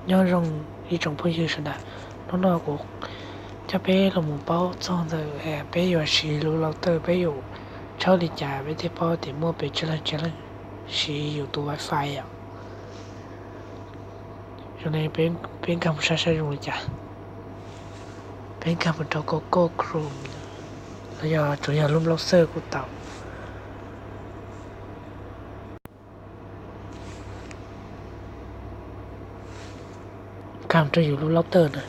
用一种不允许的。No, no, 我这边了，我包装的，哎，别有是路老的，别有超里家，别的包的，莫别这了这了，是有多 WiFi 呀。现在边边看不啥啥用了家，边看不着 Google Chrome 了，要主要用 browser 顾到。 Come to your router ນະ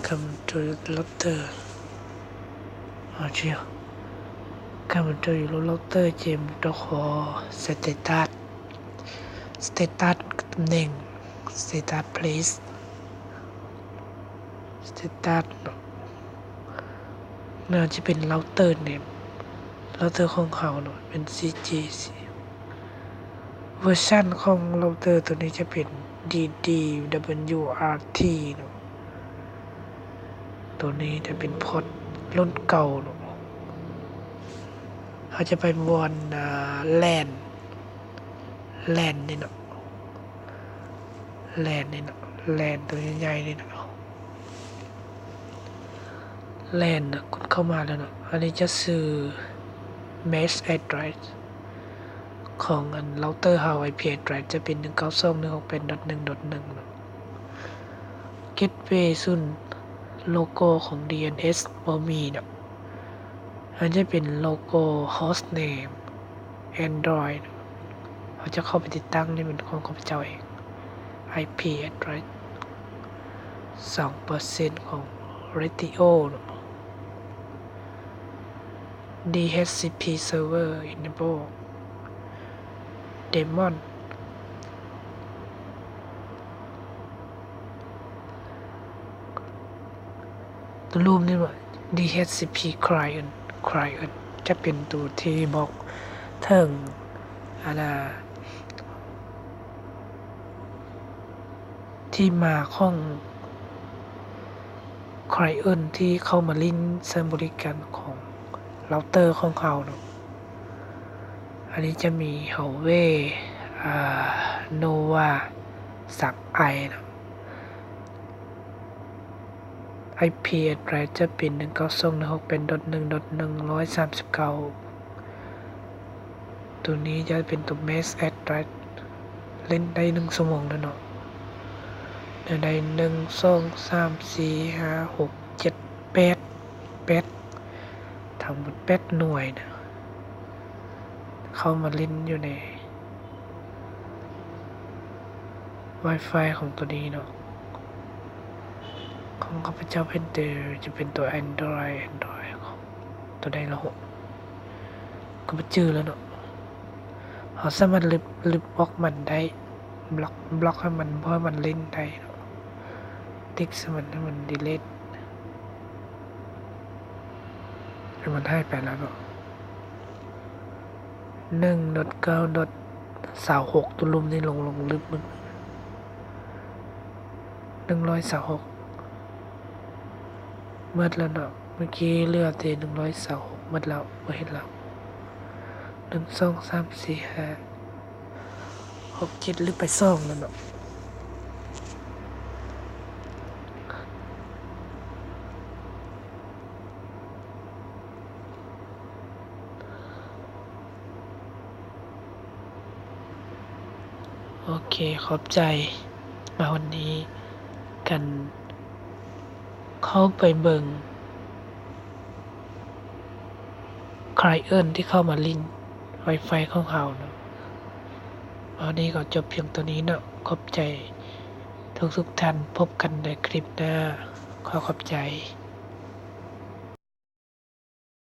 Come to router ອາ ເຈົ້າ Come to your router ເຈມດອກ status status ຕຳແໜ່ງ status place status ເນາະ ໜ້າຈະເປັນ router name router ຂອງເຮົາເນາະ ເປັນ CG ເວີຊັນຂອງ router ໂຕນີ້ຈະເປັນ DDWRT ເນາະ ໂຕນີ້ຈະເປັນ port ລຸ້ນເກົ່າເນາະ ເຮົາຈະໄປບ່ອນ ອ່າ LAN LAN ນີ້ເນາະ LAN ນີ້ເນາະ LAN ໂຕໃຫຍ່ໆນີ້ເນາະ LAN ນະ ກົດເຂົ້າມາແລ້ວເນາະ ອັນນີ້ຈະຊື່ MAC address ຂອງອັນ router ເຮົາ IP address ຈະເປັນ ໜຶ່ງເກົ້າສອງ ໜຶ່ງຫົກແປດ ດອດ ໜຶ່ງ ດອດ ໜຶ່ງ ເນາະ Gateway ສູນ ໂລໂກ້ຂອງ DNS ບໍ່ມີເນາະ ອັນຈະເປັນ local host name Android ເຮົາຈະເຂົ້າໄປຕິດຕັ້ງ ນີ້ເປັນຂອງຂ້າພະເຈົ້າເອງ IP address ສອງເປີເຊັນຂອງ radio ເນາະ DHCP server enable daemon ໂຕລຸ່ມນີ້ວ່າ DHCP client client ຈະເປັນໂຕທີ່ບອກເຖິງ ອັນນ່າ ທີ່ມາຂອງ client ທີ່ເຂົ້າມາຫຼິ້ນໃຊ້ບໍລິການຂອງ router ຂອງເຮົາເນາະ ອັນນີ້ຈະມີ Huawei ອ່າ Nova ສາມ i ເນາະ IP address ຈະເປັນ ໜຶ່ງເກົ້າສອງ ໜຶ່ງຫົກແປດ ດອດ ໜຶ່ງ ດອດ ໜຶ່ງຮ້ອຍສາມສິບເກົ້າ ໂຕນີ້ຈະເປັນໂຕ MAC address ຫຼິ້ນໄດ້ໜຶ່ງຊົ່ວໂມງເລີຍເນາະ ໄດ້ໜຶ່ງ ສອງ ສາມ ສີ່ ຫ້າ ຫົກ ເຈັດ ແປດ ແປດ ທັງໝົດແປດໜ່ວຍນະ ເຂົ້າມາຫຼິ້ນຢູ່ໃນ Wi-Fi ຂອງໂຕນີ້ເນາະ ຂອງຂ້າພະເຈົ້າເປັນໂຕ ຈະເປັນໂຕ Android Android ຂອງໂຕໃດລະຫົກ ກໍບໍ່ຈື່ແລ້ວເນາະ ເຮົາສາມາດລຶບ ລຶບອອກມັນໄດ້ ບລັອກ ບລັອກໃຫ້ມັນ ບໍ່ໃຫ້ມັນຫຼິ້ນໄດ້ເນາະ ຕິກໃສ່ມັນ ໃຫ້ມັນ delete ໃຫ້ມັນຫາຍໄປແລ້ວເນາະ ໜຶ່ງ ດອດ ເກົ້າ ດອດ ຊາວຫົກ ໂຕລຸ່ມນີ້ ລົງ ລົງລຶບເບິ່ງ ໜຶ່ງຮ້ອຍຊາວຫົກ ໝົດແລ້ວເນາະ ເມື່ອກີ້ເຫຼືອແຕ່ ໜຶ່ງຮ້ອຍຊາວຫົກ ໝົດແລ້ວ ບໍ່ເຫັນແລ້ວ ໜຶ່ງ ສອງ ສາມ ສີ່ ຫ້າ ຫົກ ເຈັດ ຫຼືໄປສອງແລ້ວເນາະ ໂອເຄ ຂອບໃຈ ມາຮອດນີ້ກັນ ເຂົ້າໄປເບິ່ງ client ທີ່ເຂົ້າມາຫຼິ້ນ Wi-Fi ຂອງເຮົາເນາະ ມາຮອດນີ້ກໍຈົບພຽງເທົ່ານີ້ເນາະ ຂອບໃຈທຸກໆທ່ານ ພົບກັນໃນຄລິບໜ້າ ຂໍຂອບໃຈ.